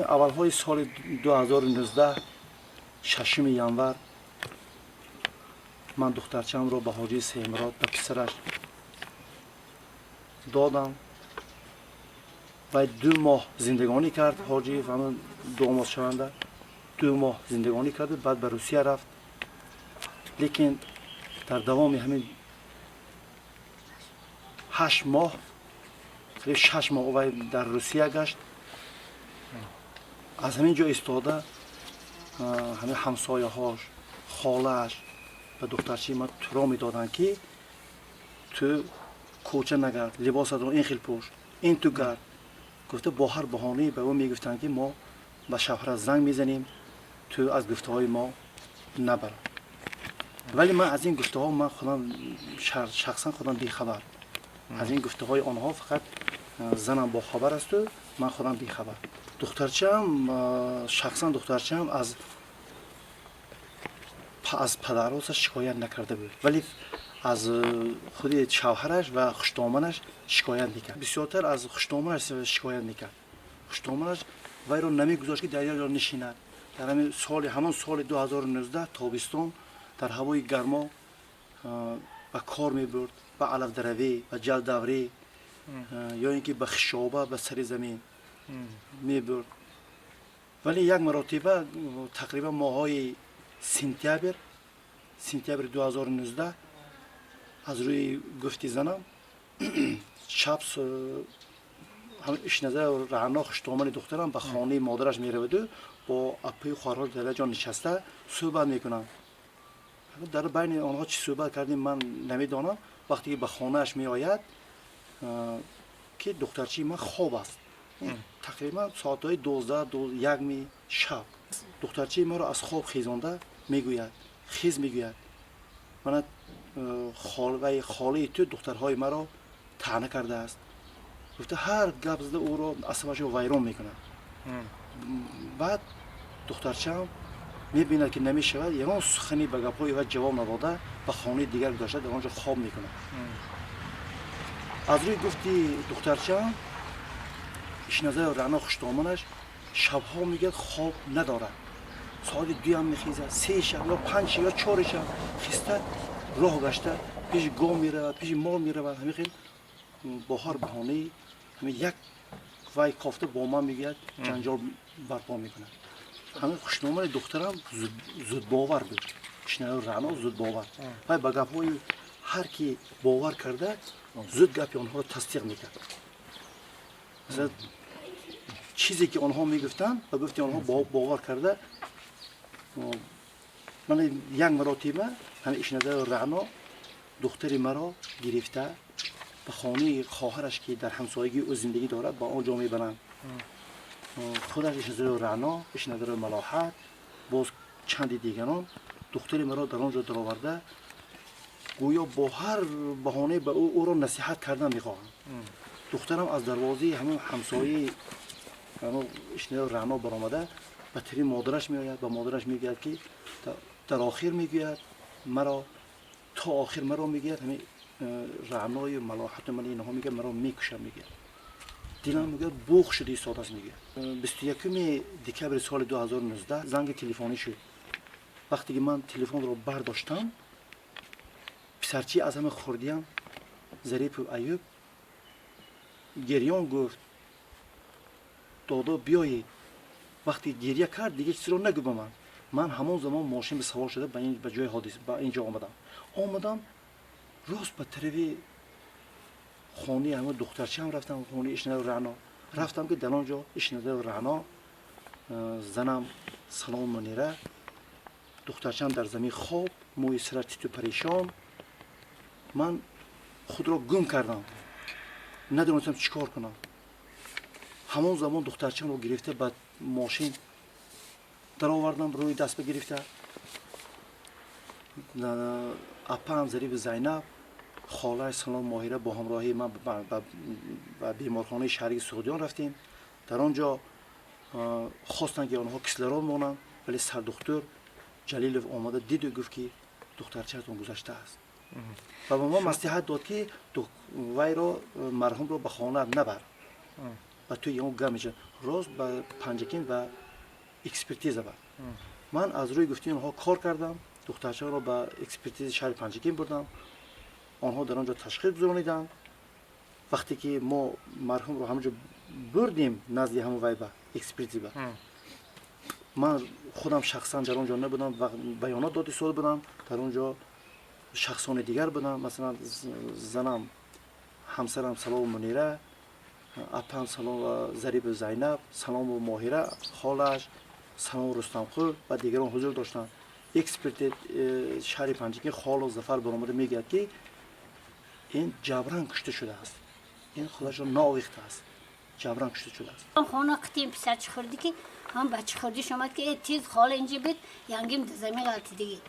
Ҳамин аввалҳои соли 2019, 6 январ, ман духтарчаамро ба ҳоҷии Сеимурод, ба писараш додам. Вай 2 моҳ зиндагонӣ кард. Ҳоҷиев, ҳамн домодшаванда, 2 моҳ зиндагонӣ карду баъд ба Русия рафт. Лекин дар давоми ҳамин 8 моҳ, қариб 6 моҳ вай дар Русия гашт. Аз ҳамин ҷо истода, ҳамин ҳамсояҳош, холааш ба духтарчаи ман туро медоданд, ки ту кӯча нагард, либосатро ин хел пӯш, ин ту гард гуфта, бо ҳар баҳонае ба ӯ мегуфтанд, ки мо ба шавҳарат занг мезанем, ту аз гуфтаҳои мо набар. Вале ман аз ин гуфтаҳо, ман худам шахсан худам бехабар аз ин гуфтаҳои онҳо. Фақат занам бохабар асту ман худам бехабар. Духтарчаам, шахсан духтарчаам аз падаросаш шикоят накарда буд, вале аз худи шавҳараш ва хуштоманаш шикоят мекард. Бисёртар аз хуштоманаш шикоят мекард. Хуштоманаш вайро намегузошт, ки дар як ҷо нишинад. Дар ҳамин соли, ҳамон соли 2019, тобистон, дар ҳавои гармо ба кор мебурд, ба алафдаравӣ, ба ҷалдаврӣ ё ин ки ба хишоба, ба сари замин мебурд. Вале як маротиба, тақрибан моҳҳои сентябр, сентябри 2019, аз рӯи гуфти занам, шаб Ишназар Раъно, хуштомани духтарам, ба хонаи модараш мераваду бо апаи хоҳарҳо дар як ҷо нишаста суҳбат мекунанд. Дар байни онҳо чӣ суҳбат кардем, ман намедонам. Вақте ки ба хонааш меояд, ки духтарчаи ман хоб аст, тақрибан соатҳои 12, 1-ми шаб, духтарчаи маро аз хоб хезонда мегӯяд: «Хез», мегӯяд, «мана вай холаи ту духтарҳои маро таъна кардааст», гуфта, ҳар гап зада ӯро асабашро вайрон мекунад. Баъд духтарчаам мебинад, ки намешавад, ягон сухани ба гапҳои вай ҷавоб надода, ба хонаи дигар гузашта, дар он ҷо хоб мекунад. Аз рӯи гуфти духтарчаам, Ишназари Раъно, хуштоманаш, шабҳо, мегӯяд, хоб надорад, соати 2-ям мехезад, 3 шаб ё 5 ё 4 шаб хиста, роҳ гашта, пеши гов меравад, пеши мол меравад. Ҳамин хел бо ҳар баҳонаи ҳамин як вай кофта бо ман, мегӯяд, ҷанҷол барпо мекунад. Ҳамин хушномани духтарам зудбовар буд. Ишназари Раъно зудбовар, вай ба гапҳои ҳар ки бовар карда, зуд гапи онҳоро тасдиқ мекард. Масалан, чизе ки онҳо мегуфтанд, ба гуфти онҳо бовар карда. Ман як маротиба ҳамин Ишназари Раъно духтари маро гирифта, ба хонаи хоҳараш, ки дар ҳамсоягии ӯ зиндагӣ дорад, ба он ҷо мебаранд. Худаш Ишназари Раъно, Ишназари Малоҳат, боз чанди дигарон духтари маро дар он ҷо дароварда, гӯё бо ҳар баҳонае ба ӯро насиҳат кардан мехоҳанд. Духтарам аз дарвозаи ҳамон ҳамсояи Ишназари Раъно баромада, ба тари модараш меояд, ба модараш мегӯяд, ки дар охир, мегӯяд, маро то охир маро, мегӯяд, ҳамин Раъною Малоҳату ман инҳо, мегӯяд, маро мекушам, мегӯяд. Дилам, мегӯяд, буғ шуда истодааст, мегӯяд. 21-уми декабри соли 2019 занги телефонӣ шуд. Вақте ки ман телефонро бардоштам, писарчии аз ҳама хурдиам, Зарипов Аюб, гирён гуфт: «Додо, биёед». Вақте гирья кард, дигар чизро нагӯ ба ман. Ман ҳамон замон мошин савор шуда, ба ҷои ҳодиса, ба ин ҷо омадам. Омадам, рост ба тарафи хонаи ҳамон духтарчаам рафтам, хонаи Ишназари Раъно рафтам, ки дар он ҷо Ишназари Раъно, занам Салом Мунира, духтарчаам дар замин хоб, мӯи сараш титу парешон. Ман худро гум кардам, надонистам чӣ кор кунам. Ҳамон замон духтарчаамро гирифта, ба мошин даровардам, рӯи даст ба гирифта. Апаам Зариби Зайнаб, холаи Салом Моҳира бо ҳамроҳии ман ба беморхонаи шаҳрии Суғдиён рафтем. Дар он ҷо хостанд, ки онҳо кислород монанд, вале сардухтур Ҷалилов омада диду гуфт, ки духтарчаатон гузаштааст, ва ба мо маслиҳат дод, ки вайро, марҳумро, ба хона набар. Ба тӯи он гап мешавад, рост ба Панҷакент ба экспертиза бар. Ман аз рӯи гуфтаи онҳо кор кардам, духтарчаро ба экспертизи шаҳри Панҷакент бурдам. Онҳо дар он ҷо ташхис гузарониданд. Вақте ки мо марҳумро ҳамонҷо бурдем, назди ҳамон вай ба экспертиза, ман худам шахсан дар он ҷо набудам ва баёнот дода истода будам. Дар он ҷо шахсони дигар буданд, масалан, занам, ҳамсарам Салому Мунира, апам Салом Зарибу Зайнаб, Салому Моҳира, холаш Салому Рустамқул ва дигарон ҳузур доштанд. Эксперти шаҳри Панҷакент Холу Зафар баромада мегӯяд, ки ин ҷабран кушта шудааст, ин худашро наовехтааст, ҷабран кушта шудааст. Хона қитим писарчи хурди, ки ҳам бачи хурдиш омад, ки э, тез хола, инҷа бит, янгим замин ғалтидиги.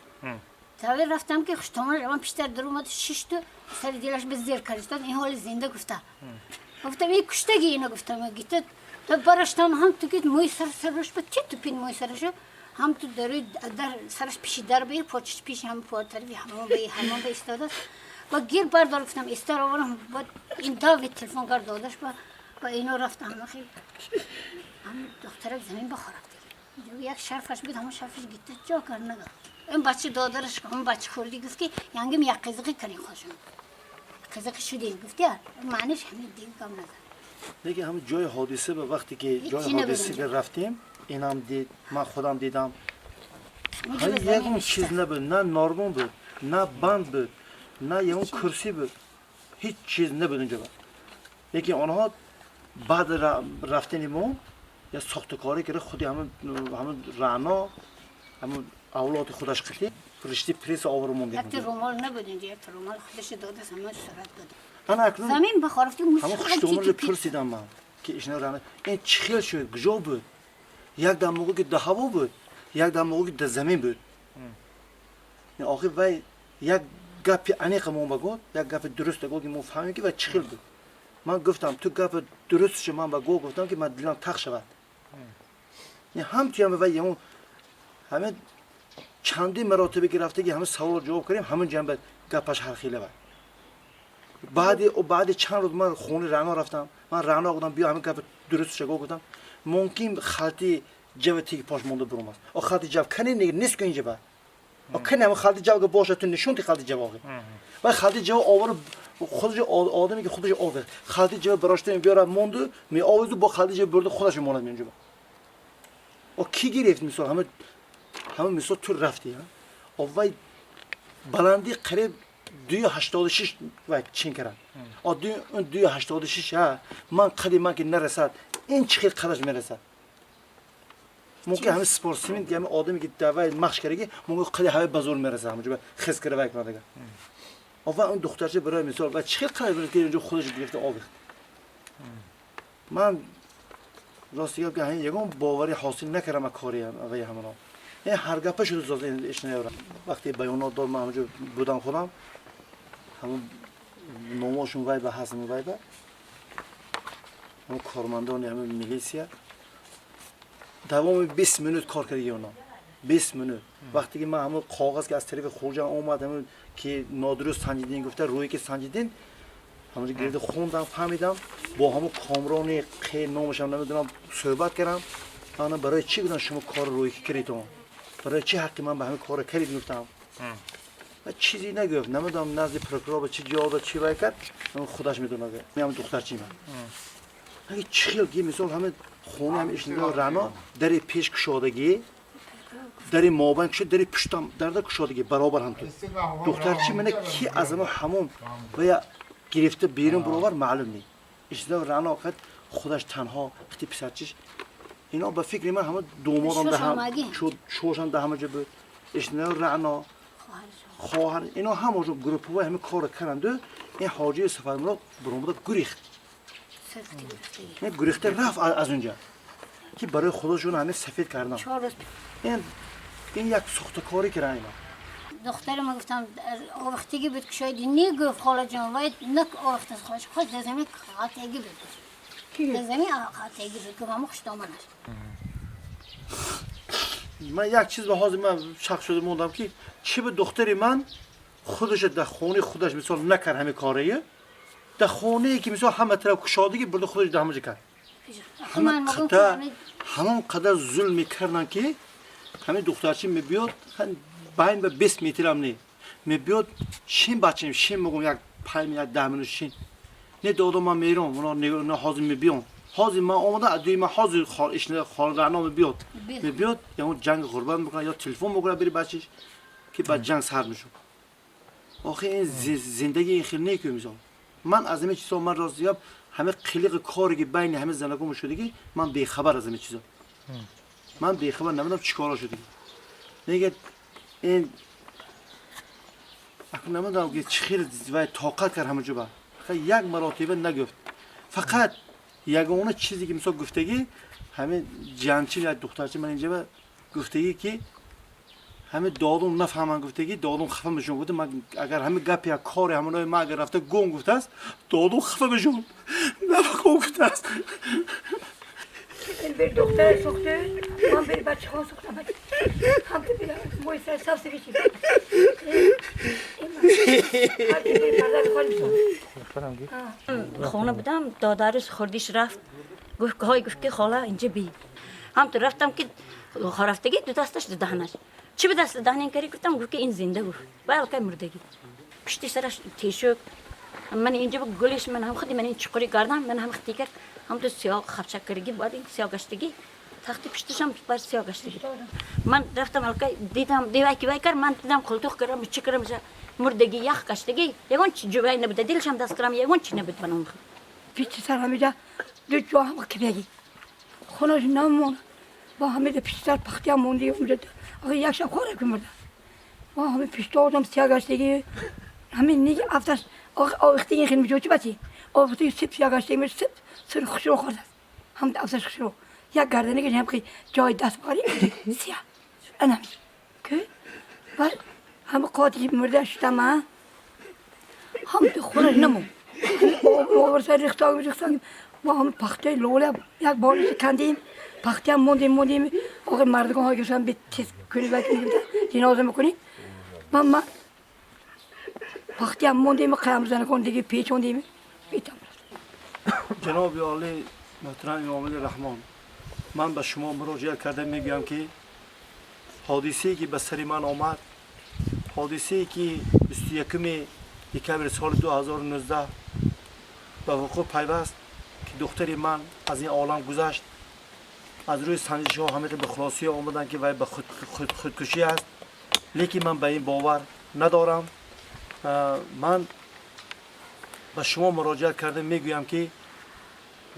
Таве рафтам, ки хуштомон раван пиштар дар омад, шишту сари дилаш ба зер каристод. Ин ҳоли зинда, гуфта. Гуфтам, ин куштаги ина, гуфтам, гита бараштам, ҳам ту ки мӯи сар сараш ба ти тупин, мӯи сарашо ҳам ту дари дар сараш пиши дар ба почиш пиши ҳам по тарафи ҳамон ба ҳамон ба истодааст. Ба гир бардор, гуфтам, истар оварам. Ба ин дави телефон кард додаш ба ино рафтам. Ҳам духтарак замин бахорад, як шарфаш буд, ҳамон шарфаш гитта ҷо кар нага. Ин бача додараш, ҳамон бача хурдӣ гуфт, ки янгим як қизиқи карин, хошон қизиқи шудем, гуфти. Маъниш ҳамин, дига гап назад. Лекин ҳамин ҷои ҳодиса ба вақте ки ҷои Ҳеҷ набуд. ҳодиса ки рафтем, инам дид, ман худам дидам. Онҷо ба замин Ягон чиз нишаст. набуд, на норбон буд, на банд буд, на ягон курсӣ буд, ҳеҷ чиз набуд унҷо. Лекин онҳо баъд рафтани мо я сохтукорӣ карда, худи ҳамин Раъно, ҳамин авлоди худаш қити ришти пресса овора мондем. Якта румол набуд инҷо, якта румол худаш додааст, ҳама сурат буд. Ана акнун Замин бахорафти. Ҳамон хуштомонро пурсидам ман, ки ишна Рана ин чӣ хел шуд, куҷо буд? Як дам моғӯ, ки да ҳаво буд, як дам моғӯ, ки да замин буд. Охир вай як гапи аниқа мо ба гуфт, як гапи дуруста гуфт, ки мо фаҳмем, ки вай чӣ хел буд. Ман гуфтам, ту гапи дурустшо ман ба гӯ гуфтам, ки ман дилам тах шавад. Ҳам туям вай ҳамон ҳамин чандин маротибе ки рафтаги, ҳамин саволро ҷавоб кардем, ҳамин ҷанба гапаш ҳархела. Вай баъди чанд рӯз ман хонаи Раъно рафтам. Ман Раъно гуфтам, биё, ҳамин гапи дурустша гӯ. Гуфтам, мумкин халти ҷава теги пош монда буромаст. О, халти ҷав кани нест ку инҷа ба. О, кани ҳамин халти ҷав га боша, ту нишон ти халти ҷав. Охи вай халти ҷава овара, худаш одаме ки худаш овер халти ҷава барошта биёра монду меовезу, бо халти ҷава бурда худаш мемонад инҷа ба. О, ки гирифт? Мисол, ҳама мисол ту рафти, о, вай баландӣ қариб 2,86 вай чин кард. О, 2,86 ҳа, ман қади ман ки нарасад, ин чӣ хел қадаш мерасад? Мумкин ҳамин спортсмен, ҳамин одаме ки давай машқ кардаги, мумкин қади ҳавай ба зӯр мерасад, ҳамаҷо хез кара вай кунад. Ага, о, ва он духтарча барои мисол, ва чӣ хел қадар бирад, ки инҷо худаш гирифта овехт? Ман рости гап, ҳамин ягон боварӣ ҳосил накардам аз кори вай ҳамоно. Ин ҳар гапа шуд ишнаёрам. Вақте баёнот дод, ман ҳамаҷо будам худам, ҳамон номошун вай ба ҳаст, вай ба ҳамон кормандони ҳамин милисия давоми 20 минут кор кардаги оно, 20 минут. Вақте ки ман ҳамон коғаз, ки аз тарафи Хуҷанд омад, ҳамон ки нодуруст санҷидин гуфта, рӯе ки санҷидин, ҳамонҷо гирифта хондам, фаҳмидам. Бо ҳамон Комрони қе номашам намедонам суҳбат кардам. Мана, барои чӣ гуфтам, шумо кори рӯе ки кардитон, барои чӣ ҳаққи ман ба ҳамин корро кардид, гуфтам. Ва чизе нагуфт. Намедонам, назди прокурор ба чӣ ҷавоб дод, чӣ вай кард, худаш медонад. Ҳам духтарчи ман аги чӣ хел ки мисол ҳама хона ҳам ишниго Рано дари пеш кушодагӣ, дари мобайн кушод, дари пуштам дарда кушодагӣ баробар. Ҳам ту духтарчи мана ки аз ама ҳамон вая гирифта берун баровар, маълум не. Ишниго Рано қад худаш танҳо қити писарчиш. Ино ба фикри ман ҳама домодам да ҳам шошам да ҳама ҷо буд. Ишниго Рано, хоҳар, ино ҳамаҷо группаҳои ҳамин корро карданду. Ин ҳоҷии Сафармурод буромада гурехт, гурехта рафт аз унҷа, ки барои худошон ҳамин сафед кардан. Ин як сохтакорӣ кардан ино. Духтарам гуфтам, овехтагӣ буд, ки шояд негуфт, холаҷон, вай нак овехта хош хош дар замин қалтагӣ буд, дар замин қалтагӣ буд, гуфт, ҳама хуштоманаш. Ман як чиз ба ҳозир ман шак шуда мондам, ки чӣ ба духтари ман худаш дар хонаи худаш мисол накард ҳамин корае, дар хонае ки мисол ҳама тараф кушодагӣ бурда худаш дар ҳама ҷо кард. Ҳамон қадар зулм мекарданд, ки ҳамин духтарчи мебиёд, байн ба 20 метрам не мебиёд, шин бачем, шин мегум, як 5 як 10 минут шин. Не додам, ман мерам, на ҳозир мебиём. Ҳозир ман омада, адуи ман ҳозир холгарно мебиёд. Мебиёд, ё ҷанг ғурбат мекунад, ё телефон мекунад бери бачиш, ки баъд ҷанг сар мешуд. Охи ин зиндагӣ ин хел не ки мисол. Ман аз ҳамин чизо ман розиям, ҳама қилиқи коре ки байни ҳама занакум шудагӣ, ман бехабар аз ҳамин чизо. Ман бехабар намедонам чӣ кора шудагӣ. Мегӯяд ин акун намедонам ки чӣ хел вай тоқат кард ҳама ҷоба. Як маротиба нагуфт. Фақат ягона чизе ки мисол гуфтагӣ, ҳамин ҷанчи як духтарчи ман инҷа гуфтагӣ, ки ҳамин додум нафаҳмам гуфтагӣ, додум хафа мешавам гуфта, ман агар ҳамин гап як кори ҳамонои ман агар рафта гум гуфтааст, додум хафа мешавам. Нафаҳм гуфтааст. این بر دختر سوخته، من بر بچه ها سوختم. هم تو بر موی سر سبز کشید. خونه بودم، دادرش خوردیش رفت، گفت های گفت که خاله اینجا بی. هم تو رفتم که خرفتگی دو دستش دو دهنش. چی به دست دهن این کاری گفتم، گفت که این زنده گفت. بلکه مردگی. پشتی سرش تیشک. من اینجا گلش من هم خودی من این چقری کردم، من هم ختی کرد. هم تو سیاه خفچک کردگی، بعد این سیاه گشتگی. تخت پشتش هم بر سیاه گشتگی. من رفتم الکی دیدم دیوای کی وای کرد، من دیدم خلطوخ کردم، چی کردم، مردگی یخ گشتگی. یگون چی جوای نبود، دلش هم دست کردم، یگون چی نبود بنام. پیچ سر همیشه دو جا هم کبیگی. خونش نمون. با همه پیش سر پختی هم موندی اونجا. آخه یک شب خوره که مرد. با همه پیش دادم سیاه گشتگی. همین نیک افتش آخه این خیلی می‌جوچی بچی. آخه سب سیاه گشتگی میشه سب سر خوشرو خورد. هم افتش خوشرو. یک گردنه که هم خیلی جای دست باری سیاه. انا که بعد هم قاطی مرده شدم هم تو خونش نمون. آور سر ریختم ریختم. ما هم پخته لوله یک بار کندیم. پخته هم موندیم. آقا مردگان ها گفتن به تیز کنی و جنازه میکنیم. من پخته هم موندیم قیام زنکان دیگه پیچوندیم. بیتم. جناب عالی محترم امام رحمان، من به شما مراجعه کرده میگویم که حادثه‌ای که به سر من آمد، حادثه‌ای که 21 دکبر سال 2019 به وقوع پیوست که دختر من از این عالم گذشت، از روی سنجش ها همه به خلاصی آمدن که وی به خودکشی است، لیکن من به این باور ندارم. من به شما مراجعه کرده میگویم که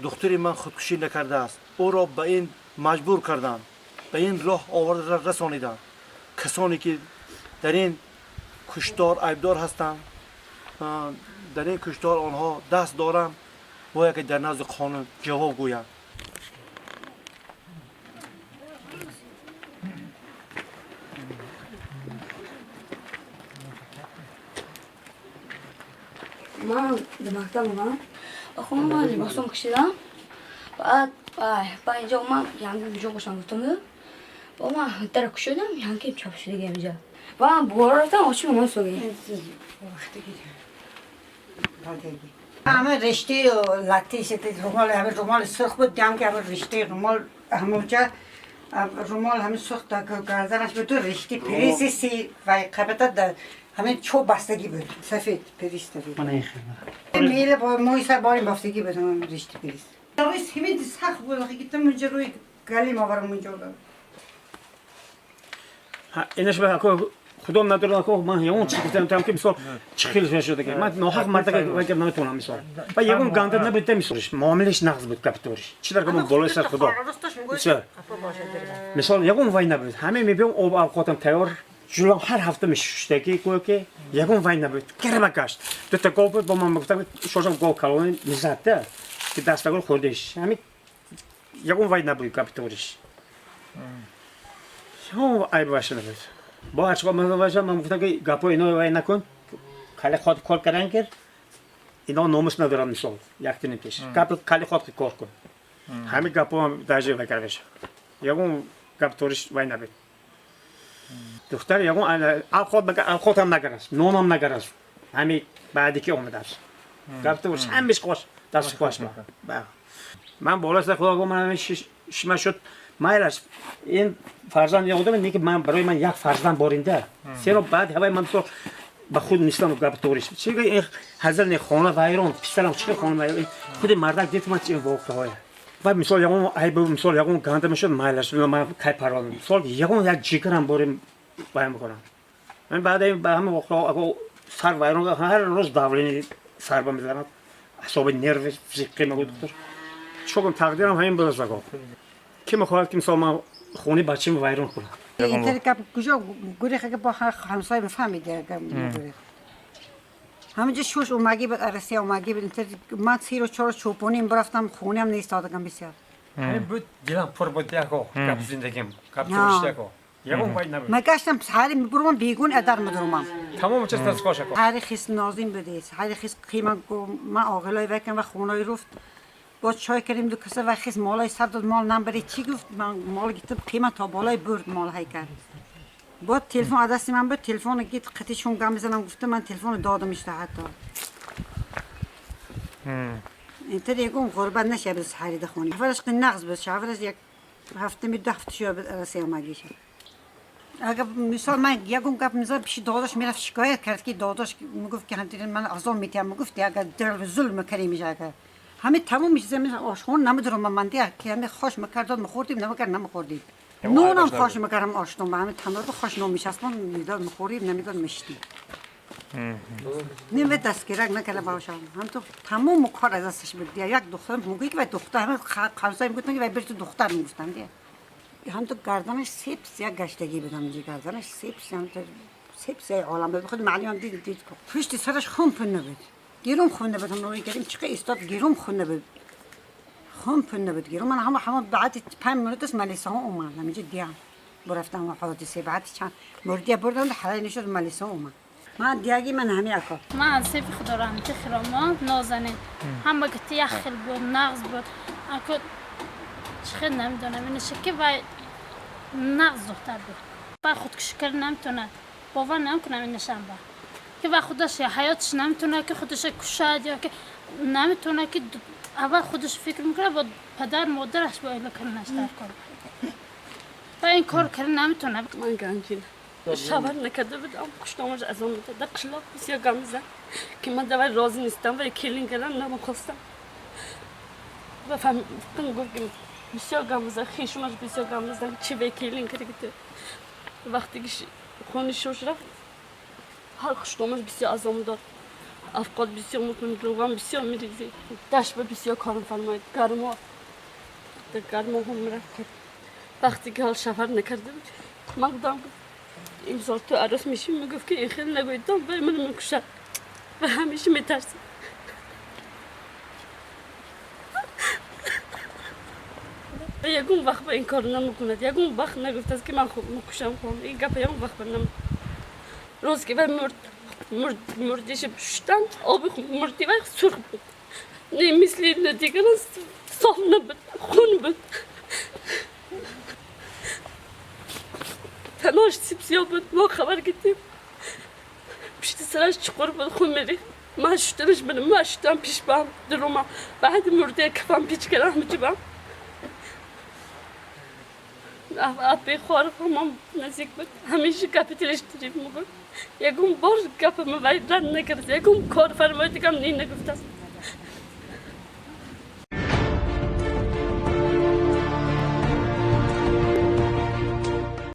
دختر من خودکشی نکرده است، او را به این مجبور کردند، به این راه آورده رسانیدند. کسانی که در این کشتار عیبدار هستند، در این کشتار آنها دست دارند، باید که در نزد قانون جواب گویند. من در مکتب بودم، خونه من لباسم کشیدم، بعد با اینجا من یعنی اینجا گوشم گفتم، با من در کشیدم یعنی که چاپ شده اینجا، با من بردم آچی من سوگی. همه رشته لطی شده رومال، همه رومال سرخ بود، دم که همه رشته رومال همونجا رومال همه سرخ تا گردنش بود، رشته پریز سی و قبطه در همه چوب بستگی بود، سفید پریز سفید. من این خیلی. میل با موی سر باریم بستگی بود همه رشته پریز. روی سیمنت سخت بود، آخه گفتم اونجا روی گلیم آورم اونجا. اینش به خودم ندارم که من یهون چی گفتم تام که مثال چی خیلی شده که من ناحق مرد که نمیتونم مثال و یهون گنده نبود مثالش معاملش نقض بود کپتورش چی در که بالای سر خدا مثال یهون وای نبود همه میبینم آب اوقاتم تیار جلو هر هفته میشتگی که یهون وای نبود کرم گشت دو تا گاو بود با من گفتم شوشم گاو کلون میزد که دستگاه خوردش همین یهون وای نبود کپتورش یهون عیب باشه نبود. با هرچی من واژه من گفتم که گپو اینا وای نکن کلی خود کار کردن کرد اینا ناموس ندارن مثال یک تنه پیش گپ کلی خود کار کن همه گپو هم درجه وکردش یگون گپ تورش وای نبود دختر یگون الخود مگر الخود هم نگرست نونم نگرست همه بعدی که اومده است گپ تورش همیش خوش دست خوش با. Ман боло сар худо гуфт ман шима шуд майлаш ин фарзанд ёдам не ки ман барои ман як фарзанд боринда. Серо баъд ҳавай ман мисол ба худ нистам гап ториш. Чи ин ҳазар не хона вайрон, писарам чи хона вайрон. Худи мардак дид ман чи воқеаҳое. Ва мисол ягон айб мисол ягон ганда мешуд майлаш ман кай парвоз. Мисол ягон як ҷигарам борим баён мекунам. Ман баъд ин ба ҳама воқеаҳо сар вайрон ҳар рӯз давление сар ба мезанад. Асоби нерви зиққи мегӯ доктор. Чӣ тақдирам ҳамин буд заго. Ки мехоҳад ки мисол ман хони бачаам вайрон кунам. این طریقه کجا گریخ که با همسایه میفهمید گریخ. همینجا شوش اومگی بود عرسی اومگی بود. من سیر و چهار چوپونیم برفتم خونه هم نیست دادم بسیار. همین بود دلم پر بود یکو گپ زندگیم گپ توش یکو یکو باید نبود. من گشتم سحری میبرم بیگون ادر میدرم. تمام چیز دست خوش کن. هر خیس نازیم بوده. هر خیس قیمت من عاقلای وکم و خونای رفت. با چای کردیم دو کسه و خیس مالای سر داد مال نمبری چی گفت من مال گرفتم قیمت تا بالای برد مال های کرد. با تلفن از دست من بود تلفن گیت قطعشون گم میزنم گفتم من تلفن دادم اشته حتی. اینطور یکم غربت نشه به سحری دخونی. اولش قی نقص بود اولش یک هفته می دو هفته شو رسی اومدیشه. اگر مثال من یکم گپ میزد پیش داداش میرفت شکایت کرد که داداش میگفت که همچنین من عذاب میتیم میگفت اگر در ظلم کردی میشه اگر همه تمام میشه زمین آشخون نمیدونم من دیگه که همه خوش میکردم میخوردیم نمیکرد نمیخوردیم. نونم خوش میکردم آشتم به همه تنور خوش نون میشستم میداد میخوریم نمیداد میشتیم. نیمه دستگیرک نکرده باشم هم تو تمام کار از دستش بود دیگه. یک دختر میگه که دختر همه همسایه میگفتن که بر تو دختر میگفتن دیگه. هم تو گردنش سیب سیاه گشتگی بود همینجا گردنش سیب سیاه سیب سیاه عالم بود. خود معلم دید پشت سرش خون پنه بود گیروم خونده بود. هم روی کردیم چقدر ایستاد گیروم خونده بود خون پنه بود گیروم. من همه بعد 5 منوت ملیسه ها اومد همینجا دیام برفتم و حادثه بعد چند مردی بردن حالا نشد ملیسه اومد. من دیگه من همه اکا من سیف خدا رحمت خرامان نازنین همه گفت یک خیل بود نغز بود اکو چه نمیدونم اینش که وای نغز دختر بود با خودکشی کرد نمیتونه باور نمیکنم این نشان با که و خودش حیاتش نمیتونه که خودش کشاد یا که نمیتونه که اول خودش فکر میکنه با پدر مادرش با اینا کردنش در کار و این کار کرد نمیتونه. من گنجین شوهر نکرده بودم خوشنامش از آن بود در قشلاق بسیار گم زد که من دوباره راضی نیستم و کلین کردم نمیخواستم و فهمیدم گفت که بسیار گم زد خیشونش بسیار گم زد چی به کلین کرده وقتی که خونی شوش رفت هر خوشنامش بسیار از آن داد افقاد بسیار مطمئن روغن بسیار میریزید دشت به بسیار کارم فرمایید گرما در گرما هم رفت وقتی که حال شوهر نکرده بود من گفتم امسال تو عروس میشی میگفت که این خیلی نگویدم و منو میکشد و همیشه میترسم. و یکون وقت با این کار نمیکند یکون وقت نگفت است که من خوب میکشم خون این گپ یکون وقت نم روز که مرد مرد مردیش شدن آب مردی وقت سرخ بود نه مثل دیگران صاف نبود خون بود تناش سیب بود ما خبر گرفتیم پشت سرش چقور بود خون میریخت من شدنش بودم من شدم پیش بام دروما بعد مرده کفم پیچ کردم جبم اپی خوار خمام نزدیک بود همیشه کپیتلش تریب میخورد یکم بار گپ من رد نکرد یکم کار فرمایید کم نی نگفت است.